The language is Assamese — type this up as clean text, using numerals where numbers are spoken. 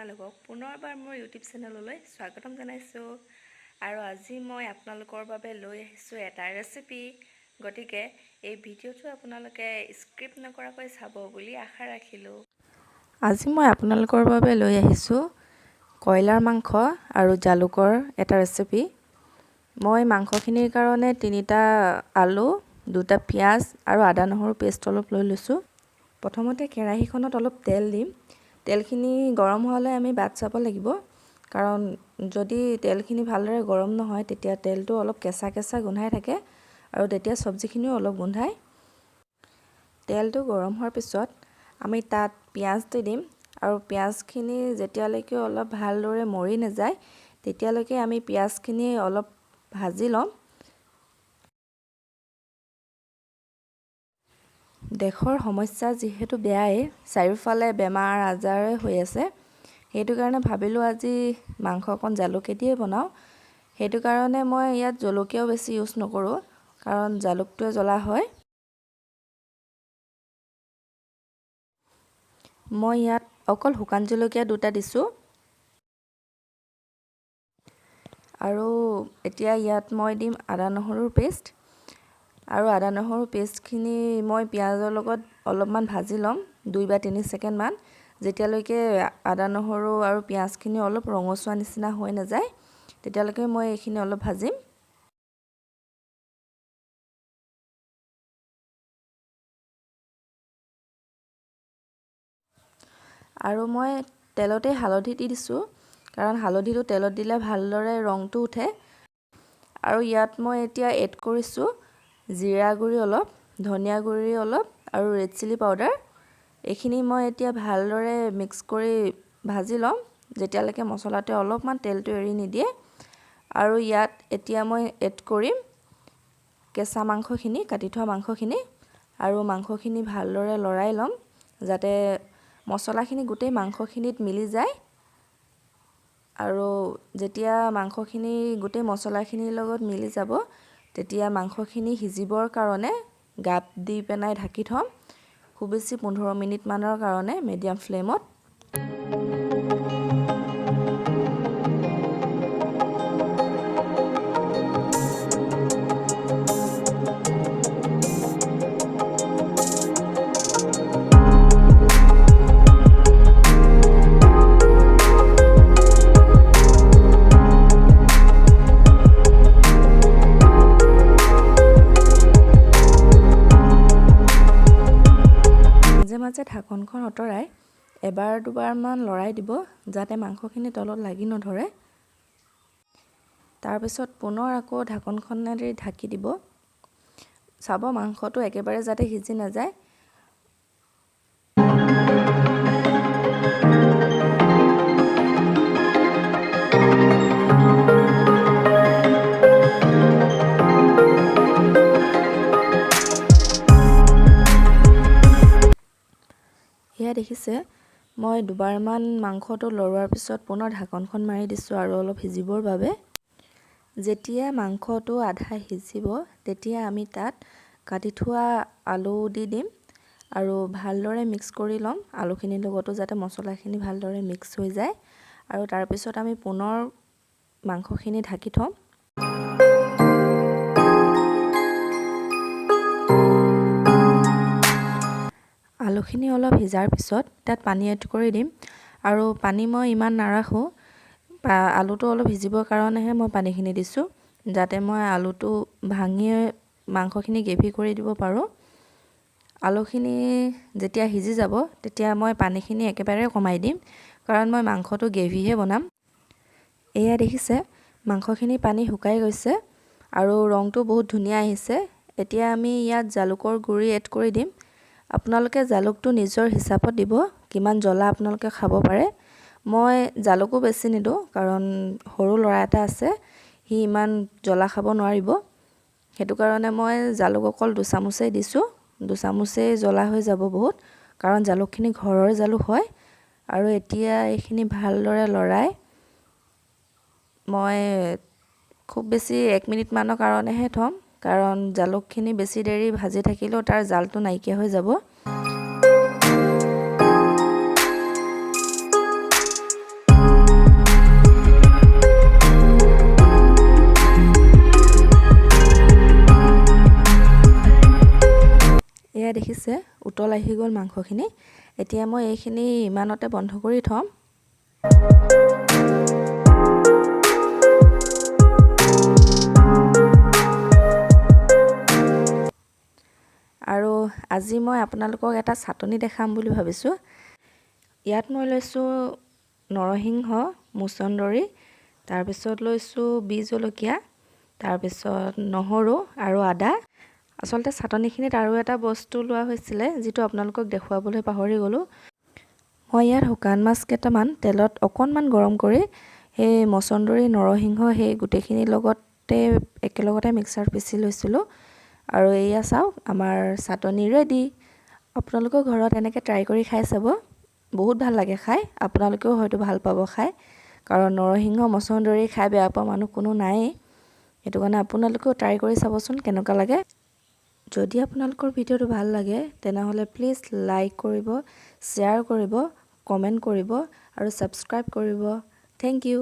আপোনালোকক পুনৰবাৰ মোৰ ইউটিউব চেনেললৈ স্বাগতম জনাইছোঁ। আৰু আজি মই আপোনালোকৰ বাবে লৈ আহিছোঁ এটা ৰেচিপি। গতিকে এই ভিডিঅ'টো আপোনালোকে স্কিপ নকৰাকৈ চাব বুলি আশা ৰাখিলোঁ। আজি মই আপোনালোকৰ বাবে লৈ আহিছোঁ কয়লাৰ মাংস আৰু জালুকৰ এটা ৰেচিপি। মই মাংসখিনিৰ কাৰণে 3টা আলু, 2টা পিঁয়াজ আৰু আদা নহৰু পেষ্ট অলপ লৈ লৈছোঁ। প্ৰথমতে কেৰাহীখনত অলপ তেল দিম। তেলখিনি গৰম হোৱালৈ আমি বাট চাব লাগিব, কাৰণ যদি তেলখিনি ভালদৰে গৰম নহয় তেতিয়া তেলটো অলপ কেঁচা কেঁচা গোন্ধাই থাকে আৰু তেতিয়া চব্জিখিনিও অলপ গোন্ধায়। তেলটো গৰম হোৱাৰ পিছত আমি তাত পিঁয়াজ দি দিম আৰু পিঁয়াজখিনি যেতিয়ালৈকে অলপ ভালদৰে মৰি নাযায় তেতিয়ালৈকে আমি পিঁয়াজখিনি অলপ ভাজি ল'ম। দেশৰ সমস্যা যিহেতু বেয়াই, চাৰিওফালে বেমাৰ আজাৰে হৈ আছে, সেইটো কাৰণে ভাবিলোঁ আজি মাংস অকণ জালুকেদিয়ে বনাওঁ। সেইটো কাৰণে মই ইয়াত জলকীয়াও বেছি ইউজ নকৰোঁ, কাৰণ জালুকটোৱে জ্বলা হয়। মই ইয়াত অকল শুকান জলকীয়া 2টা দিছোঁ। আৰু এতিয়া ইয়াত মই দিম আদা নহৰুৰ পেষ্ট। আৰু আদা নহৰু পেষ্টখিনি মই পিঁয়াজৰ লগত অলপমান ভাজি ল'ম 2 বা 3 ছেকেণ্ডমান, যেতিয়ালৈকে আদা নহৰু আৰু পিঁয়াজখিনি অলপ ৰঙচুৱা নিচিনা হৈ নাযায় তেতিয়ালৈকে মই এইখিনি অলপ ভাজিম। আৰু মই তেলতে হালধি দি দিছোঁ, কাৰণ হালধিটো তেলত দিলে ভালদৰে ৰংটো উঠে। আৰু ইয়াত মই এতিয়া এড কৰিছোঁ জিৰা গুড়ি অলপ, ধনিয়া গুড়ি অলপ আৰু ৰেড চিলি পাউডাৰ। এইখিনি মই এতিয়া ভালদৰে মিক্স কৰি ভাজি ল'ম যেতিয়ালৈকে মছলাটোৱে অলপমান তেলটো এৰি নিদিয়ে। আৰু ইয়াত এতিয়া মই এড কৰিম কেঁচা মাংসখিনি, কাটি থোৱা মাংসখিনি। আৰু মাংসখিনি ভালদৰে লৰাই ল'ম যাতে মছলাখিনি গোটেই মাংসখিনিত মিলি যায়। আৰু যেতিয়া মাংসখিনি গোটেই মছলাখিনিৰ লগত মিলি যাব তেতিয়া মাংসখিনি সিজিবৰ কাৰণে গাপ দি পেলাই ঢাকি থ'ম খুব বেছি 15 মিনিটমানৰ কাৰণে মিডিয়াম ফ্লেমত। মাজে মাজে ঢাকনখন আঁতৰাই এবাৰ দুবাৰমান লৰাই দিব যাতে মাংসখিনি তলত লাগি নধৰে। তাৰপিছত পুনৰ আকৌ ঢাকনখনেদি ঢাকি দিব। চাব মাংসটো একেবাৰে যাতে সিজি নাযায়। এয়া দেখিছে মই দুবাৰমান মাংসটো লৰোৱাৰ পিছত পুনৰ ঢাকনখন মাৰি দিছোঁ আৰু অলপ সিজিবৰ বাবে। যেতিয়া মাংসটো আধা সিজিব তেতিয়া আমি তাত কাটি থোৱা আলু দি দিম আৰু ভালদৰে মিক্স কৰি ল'ম আলুখিনিৰ লগতো যাতে মছলাখিনি ভালদৰে মিক্স হৈ যায়। আৰু তাৰপিছত আমি পুনৰ মাংসখিনি ঢাকি থ'ম। আলুখিনি অলপ সিজাৰ পিছত তাত পানী এড কৰি দিম। আৰু পানী মই ইমান নাৰাখোঁ, আলুটো অলপ সিজিবৰ কাৰণেহে মই পানীখিনি দিছোঁ, যাতে মই আলুটো ভাঙি মাংসখিনি গ্ৰেভি কৰি দিব পাৰোঁ। আলুখিনি যেতিয়া সিজি যাব তেতিয়া মই পানীখিনি একেবাৰে কমাই দিম, কাৰণ মই মাংসটো গ্ৰেভিহে বনাম। এয়া দেখিছে মাংসখিনি পানী শুকাই গৈছে আৰু ৰংটো বহুত ধুনীয়া আহিছে। এতিয়া আমি ইয়াত জালুকৰ গুড়ি এড কৰি দিম। আপোনালোকে জালুকটো নিজৰ হিচাপত দিব, কিমান জ্বলা আপোনালোকে খাব পাৰে। মই জালুকো বেছি নিদিওঁ, কাৰণ সৰু ল'ৰা এটা আছে, সি ইমান জ্বলা খাব নোৱাৰিব। সেইটো কাৰণে মই জালুক অকল 2 চামুচেই দিছোঁ। 2 চামুচেই জ্বলা হৈ যাব বহুত, কাৰণ জালুকখিনি ঘৰৰ জালুক হয়। আৰু এতিয়া এইখিনি ভালদৰে লৰাই মই খুব বেছি 1 মিনিটমানৰ কাৰণেহে থ'ম, কাৰণ জালুকখিনি বেছি দেৰি ভাজি থাকিলেও তাৰ জালটো নাইকিয়া হৈ যাব। উতল আহি গ'ল মাংসখিনি। এতিয়া মই এইখিনি ইমানতে বন্ধ কৰি থ'ম। আৰু আজি মই আপোনালোকক এটা চাটনি দেখাম বুলি ভাবিছোঁ। ইয়াত মই লৈছোঁ নৰসিংহ, মুচন্দৰী, তাৰপিছত লৈছোঁ বিহ জলকীয়া, তাৰপিছত নহৰু আৰু আদা। আচলতে চাটনিখিনিত আৰু এটা বস্তু লোৱা হৈছিলে, যিটো আপোনালোকক দেখুৱাবলৈ পাহৰি গ'লোঁ। মই ইয়াত শুকান মাছ কেইটামান তেলত অকণমান গৰম কৰি সেই মচন্দৰী, নৰসিংহ, সেই গোটেইখিনিৰ লগতে একেলগতে মিক্সাৰত পিচি লৈছিলোঁ। আৰু এয়া চাওক, আমাৰ চাটনি ৰেডি। আপোনালোকৰ ঘৰত এনেকৈ ট্ৰাই কৰি খাই চাব, বহুত ভাল লাগে খাই। আপোনালোকেও হয়তো ভাল পাব খাই, কাৰণ নৰসিংহ, মচন্দৰী খাই বেয়া পোৱা মানুহ কোনো নায়েই। সেইটো কাৰণে আপোনালোকেও ট্ৰাই কৰি চাবচোন কেনেকুৱা লাগে। যদি আপোনালোকৰ ভিডিঅ'টো ভাল লাগে, তেনেহ'লে প্লিজ লাইক কৰিব, শ্বেয়াৰ কৰিব, কমেণ্ট কৰিব আৰু ছাবস্ক্ৰাইব কৰিব। Thank U.